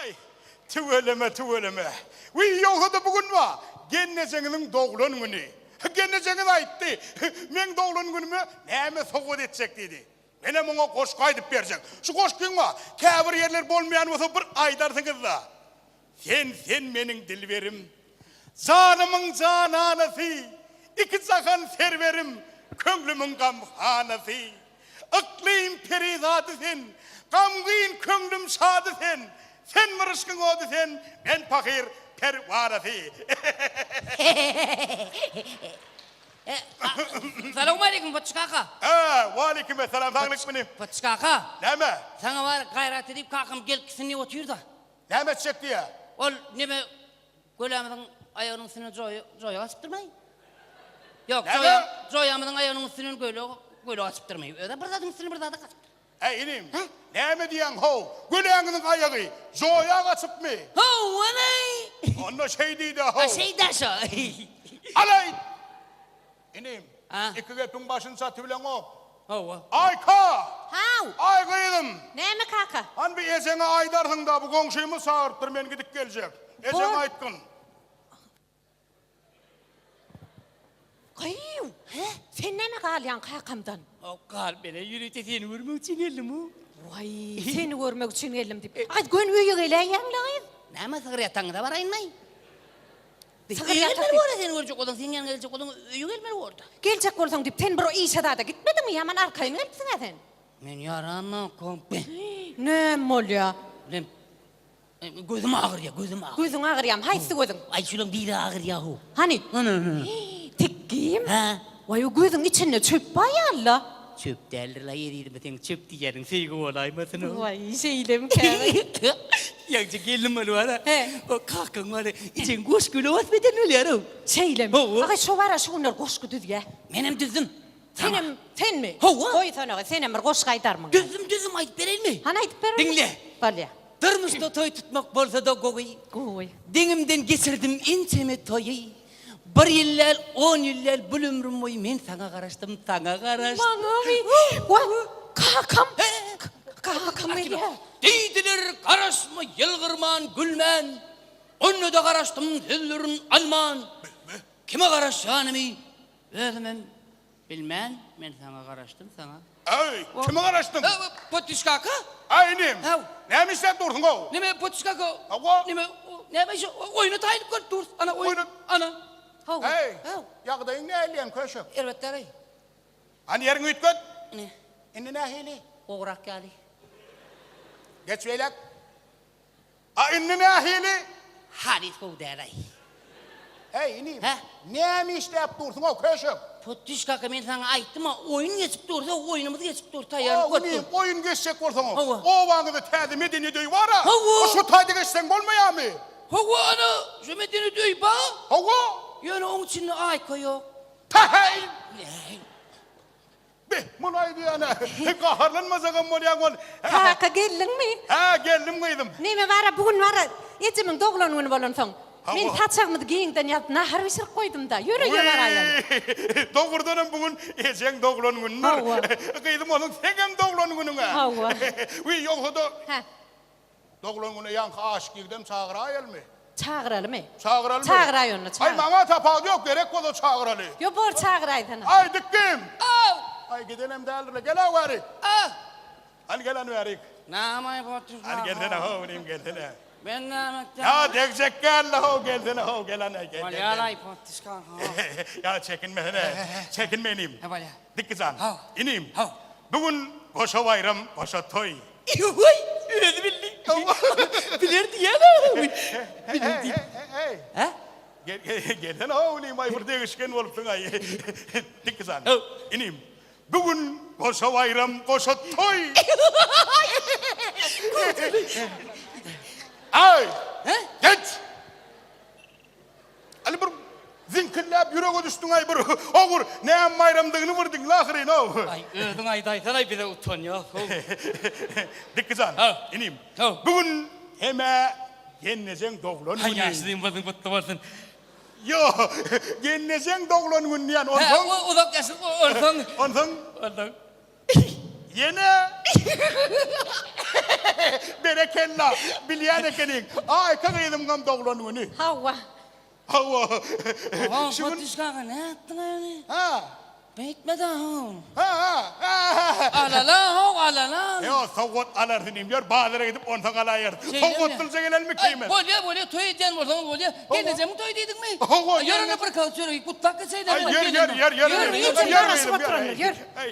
Aý, tüweleme, tüweleme. Wiý, ýogsa-da bu gün bar, gelnejeňiziň doglan güni. Gelnejeňiz aýtdy, meň doglan günüme näme sowgat etjek diýdi. Menem oňa goşgy aýdyp berjek. Şu goşgyň bar, käbir ýerleri bolmaýan bolsa bir aýdarsyňyz-da. Sen, sen meniň dilberim, Janymyň jananasy, Iki jahan serwerim, Köňlümiň gamhanasy. Yklym perizady sen, Gamgyn köňlüm şady sen, Sen bir yşkyň ody sen, Men pahyr perwanasy. Salowmaleýkim Potçy kaka. Hä, waleýkimessalam, saglyk mini. Potçy kaka. Näme? Saňa bar gaýrat edip kakam gelip gitsin diýip otyr-da. Näme etjek diýýä? Ol neme gölämiziň aýagynyň üstünden joýa joýa gaçypdyrmy? Ýok, Näme? joýa joýamyzyň aýagynyň üstünden göle göle gaçypdyrmy? Özä bir zadyň üstüne bir zada gaçypdyr. Äý inim, Hä? näme diýýäň how? Göläňiziň aýagy joýa gaçypmy? Hawa-laý! Onda şeý diý-dä how. A şeý-dä şo. Alaý! Inim, Ha? iki gepiň başyny çatybileňok. Hawa. Aýka! Haw! Aý gyzym! Näme kaka? Hany bir ejeňe aýdarsyň-da, bu goňşymyz çagyrypdyr, men gidip geljek. Ejeňe Bor. aýtgyn. Gyýw! Hä? Sen näme galýaň kakamdan? Haw, galyp mene ýörite seni görmek üçin geldim-ow. Waý, seni görmek üçin geldim diýip. Aý, göni öýe geläýýäň-le gyz. Näme sygyr ýatagyňyza baraýynmaý? Sygyr Öýe ýatak gelmeli diýip. bor-a seni görjek bolsaň, seň ýanyňa geljek bolsaň öýe gelmeli bor-da. Geljek bolsaň diýip, sen bir işe-zada gitmediňmi? Ýaman arkaýyn gelipsiň-ä sen. Men ýaramok, kompe. Näme bolýa? Bilen, gözüm agyrýa, gözüm agyrýa. Gözüň agyrýamy? Haýsy gözüň? Aý, şulaň biri agyrýa-how. Hany? Hany, hany. Tikgim? Hä? Waý, o gözüň içinde çöp bar ýaly-la. Çöp däldir-laý, ezizim, seň çöp diýýäniň söýgi bolaýmasyn-ow. Waý, şeýlemikä? Ýaňja gelnim bolup bar-a. He. O kakaň bar-a, içiň goşgyly wasp eden bolýar-ow. Şeýlemi? Hawa. Agaý, şo bar-a, şu günler goşgy düzýä. Menem düzdüm. Senem, senmi? Hawa. Goýsana, senem bir goşgy aýdarmyň? Düzdüm, düzdüm, aýdyp bereýinmi? Hany aýdyp ber onda. Diňle. Bolýa. Durmuşda toý tutmak bolsa-da gowy. Gowy. Deňimden geçirdim ençeme toýy. Bir ýyl däl, on ýyl däl, bul ömrüm boýy men saňa garaşdym, saňa garaşdym. Maňamy? Wah, kakam! Kakam gelýär. Diýdiler, garaşma ýylgyrman, gülmän, Onda-da garaşdym sözlerin alman. Kime garaşýanymy özümem bilmän, men saňa garaşdym, saňa. Äý, kime garaşdyň? Potdiş kaka. Äý, inim. Haw. Näme işläp dursuň-ow? Neme, Potdiş kaka? Hawa. Neme, näme şu oýna taýynyp görüp durus. Ana, oýun. Ana. Hawa. Äý, ýagdaýyň nähili, köşek? Erbet däl-aý. Hany ýeriňi üýtget. Ine. Indi nähili? Gowurak ýaly. Geç beýläk. A indi nähili? Halys gowy däl-aý. Äý, inim. Hä? Näme işläp dursuň-ow, köşek? Potdiş kaka, men saňa aýtdym-a, oýun geçip dursa, oýnumyz geçip dur, taýýarlyk Hawa, görüp dur. inim, oýun geçjek bolsaň, Hawa. obaňyzda täze medeniýet öýi bar-a. Hawa. Şu taýda geçseň bolmaýarmy? Hawa, ana, şu medeniýet öýi bar. Hawa. Ýöne oň içinde aýka ýok. Päheý! Näý? Be, muny aýdýan-a. Gaharlanmajagam bolýaň ol. Kaka, geldiňmi? Hä, geldim gyzym. Neme bar-a, bu gün bar-a, ejemiň doglan güni bolansoň, men Hawa. saçagymyzy giňden ýazyp, nahar bişirip goýdum-da. Ýör öýe baraýaly. Wiý, dogrudanam bu gün ejeň doglan günüdir. Hawa. Gyzym, onuň seňem doglan günüň-ä. Hawa. Wiý, ýogsa-da. Hä. Doglan güne ýaňky aşyk ýigidem çagyraýalymy? Çagyralymy? Çagyralymy? Çagyraý onda, çagyr. Aý, maňa tapawudy ýok, gerek bolsa çagyraly. Ýo, bor, çagyraýsana. Aý, dikgim! Aw! Aý, gidenem däldir-le, gel-ä bärik. A! Hany, gel hany bärik. Näme aýyp Hany, gelsene, how, inim, gelsene. Men näme etdim? Ýa, degjek däl-le, how, gelsene, how, gel hany, gel, gel, gel. Bolýar-aý, potdiş kaka. Ýa, çekinmesene, çekinme, inim. He, bolýar. Dikgi jan, Haw. inim. Haw. Bu gün goşa baýram, goşa toý. Eý, özi bildi. Biler diýýän-ä. Biler diýip. Eý. Hä? Gel, gelsene how inim, aý bir degişgen bolupsyň-aý. Dikgi jan, Haw. inim, bu gün goşa baýram, goşa toý. Aý! Hä? Geç! Hany bir ziňkilläp ýürege düşdüň-aý bir ogur, näme baýramdygyny bir diňle ahyryn-ow. Aý, özüň aýdaýsana bize utanýas-ow. Dikgi jan, inim, bu gün hem-ä gelnejeň doglan güni. Aý, ýaşulyň bolsun, gutly bolsun. Ýok, gelnejeň doglan güni diýýän, onsoň. Hä, uzak ýaşasyn, onsoň. Onsoň. Onsoň. Ýene. Berekella, bilýän ekeniň. Aýka gyzymyňam doglan güni. Hawa. Hawa. Oho, Şu gün Fatişka aga nätdiň ony? Ha. Beýtme-de how. Ha, ha. Alala how, alala. Ýo, sowgat alarsyň diýim. Ýör, bazara gidip onsoň alaýarys. Şeýlemi? Sowgatsyzja gelenmi Aý, kimiz? bolýa, bolýa, toý edýän bolsaňyz bolýa. Gelnejemiň toýy diýdiňmi? Hawa, Ýör onda gelneje- bir kagyz çörek iýip gutlap geçeýin. Aý, ýör, ýör, ýör, ýör, Ýör, ýör, ýör, ýör, garaşyp ýör, oturanlar, ýör. Aý.